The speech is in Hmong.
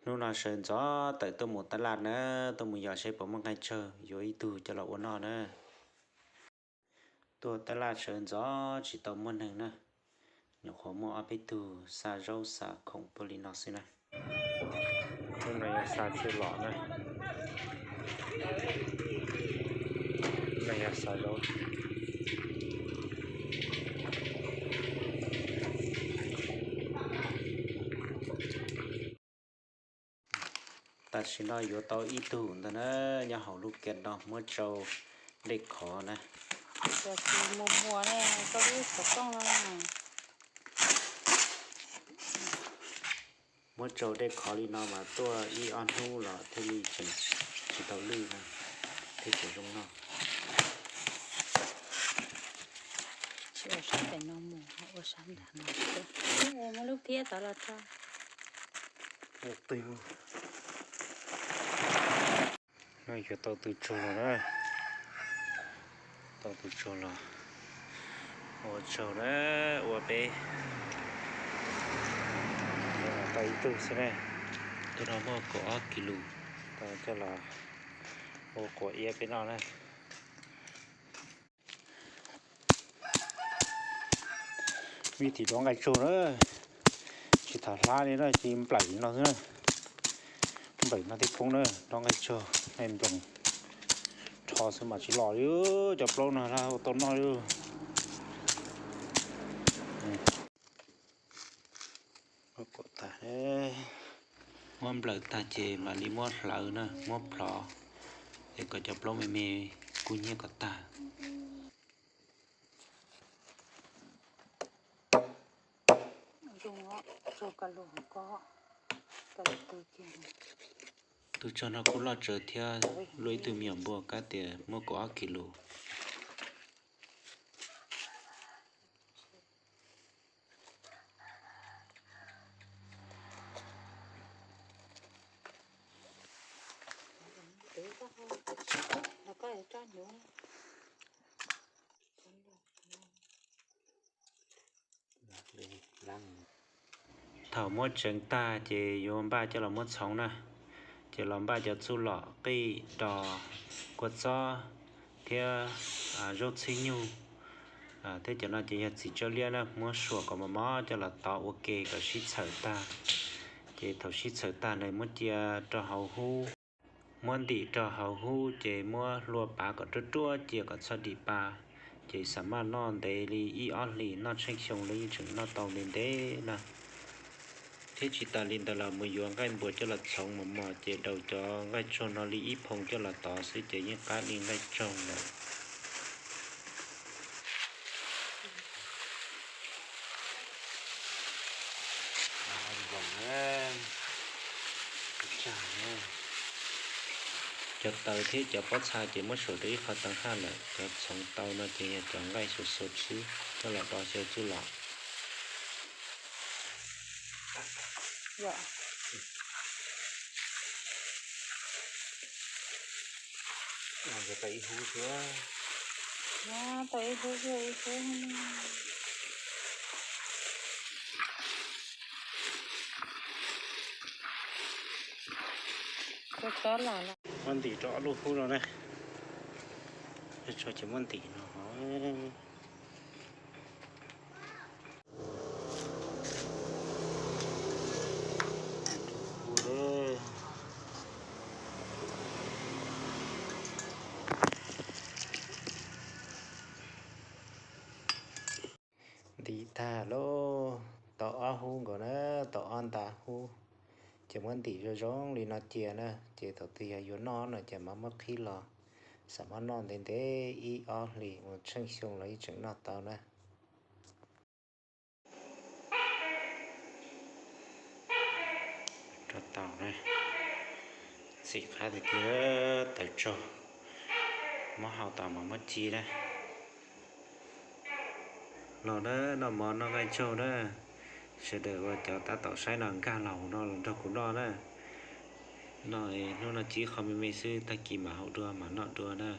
Hnub no sawv ntxov tawm tuaj mus tab laj na, tuaj mus yos seb puas muaj nqaij tsawg yuav ib tug coj los ua noj na. Tuaj tab laj sawv ntxov tsis tau muaj neeg na, nyuam qhuav muaj ob peb tug xa zaub xa khoom puag li no xwb na. Hnub no yog xa txuj lom na, no yog xa zaub. Tam sim no yuav tau ib tug ntawd na, nyob hauv lub kiab no muab tsau dej khov na. Mus muag ne, koj lub xov tooj no. Muab tsau dej khov li no mas tuaj ib ob hnub los thiaj li tseem tsis tau lwj na, thiab tseem zoo noj. Tsis ua sab pem no mus, ua sab nram no. Muab lub phiab tod los tso. No yuav tau tus tsuag los na, tau tus tsuag los ua tsaug na, ua peb tau ib tug xwb na. Tus no muaj kaum ob kis lus, tau coj los ua quav iab peb noj na. Vij tim dob nqaij tsaug na, tsis tham hlab li na, cia li nplawm li no xwb na. Nplawm no thiaj poob na, dob nqaij tsaug nqaij nploos rho xwb mas tsis los li, cov plaub no hlab ua tau noj li. Muab nplawm tag ces mam li muab hlawv na, muab plhov, es kom cov plaub me me kub hnyiab kom tag. Tus tsuag no kuj loj tsawv thiab, luaj ib tug me nyuam npua kab tias muaj kaum ob kis lus. Thaum muab tseev tag ces yuav npaj coj los muab txhoov na. Ces los npaj cov txuj lom qij dos, kua txob thiab zaub txhwb nyug, thiab cov no ces yog txiv tsawb liab na, muab suam kom mos mos coj los tov ua ke kom sib txhawm tag. Ces thaum sib txhawm tag na muab cia rau hauv hub, muab ntim rau hauv hub ces muab hlua pav kom ruaj ruaj cia kom txhob dim pa, ces xam maj noj ntev li ib ob hlis, noj tsheej xyoo los yeej tseem noj tau ntev ntev na. Thiab tsis tas li ntawd los mus yuav nqaij npua coj los txhoov mos mos ces daus cov nqaij tsaug no li ib phoo coj los tov xwb ces yeej qab li nqaij tsaug lawm. Cov taws thiab cov pob txha ces muab suam rau ib qho tag haj lawm, cov txhoov tau no ces yog cov nqaij xuas xuas xwb coj los do xyaw txuj lom. Tau ib hub xwb, tau ib hub xwb, ib hub. Muab ntim rau ob lub hub no na, tso ces muab ntim no. Ntim tag lauj, tau ob hub nkaus na, tau ob nta hub. Ces muab ntim zoo zoo li no cia na, ces thaum twg yog yuav noj no ces mam muab qhib los, xam maj noj ntev ntev ib ob hlis mus tsheej xyoo los yeej tseem noj tau na. Rau taum na, ntxim qab tiag tiag, tawv tsaug, muab hau tas mas muab ci na. Los na, noj mov noj nqaij tsaug na. Sawv daws uas cov tab tom saib no nkag los hauv no los nrog kuv noj na. Noj, hnub no ci qho me me xwb, tag kis mam haus dua mam noj dua na.